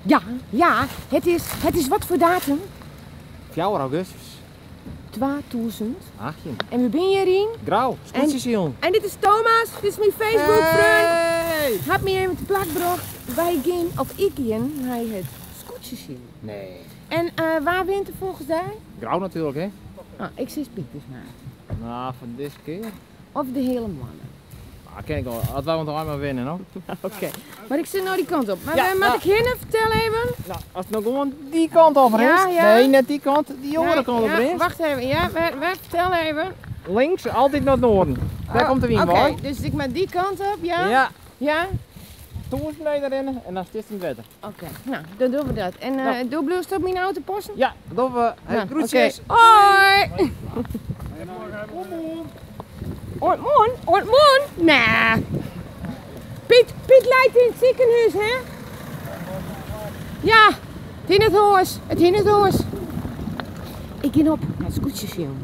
Ja, ja, het is, het is wat foar datum? 4 augustus. 2000. 18. En we binne hjir yn? Grou, skûtsjesilen. En dit is Thomas, dit is myn Facebook-freon. Hey! Hat my even te plak brocht. Wy gean, of ik gean, nei it skûtsjesilen. Nee. En wa wint der folgens dy? Grou natuerlik, hè? Oh, ik sis Pietersma. Nou, foar dizze kear. Of de Heale Moanne. Ah, kin ik al. As wy oant de ein mar winne, no. Oké. Mar ik sit no dy kant op. Mar Ja, wêr moat nou. ik hinne? Fertel even. Nou, ast no gewoan dy kant op rinst. Ja, ja. Nee, net dy kant, dy oare Nee, kant op ja, rinst. Wacht even, ja, wêr, wêr, fertel even. Links, altyd nei it noarden. Dêr Oh, komt de wyn Oké, wei. dus ik moat dy kant op, ja? Ja. Ja? 1000 meter rinne en dan stiest yn it wetter. Oké, nou, dan dogge we dat. En Nou. do bliuwst op myn auto passen? Ja, dat dogge we. Hey, Nou, groetsjes. oké. Hoi! Oant moarn? Oant moarn? Nee. Piet, Piet leit yn it sikehûs, hè? Ja, it yn it hûs, it yn it hûs. Ik gean op nei it skûtsjesilen.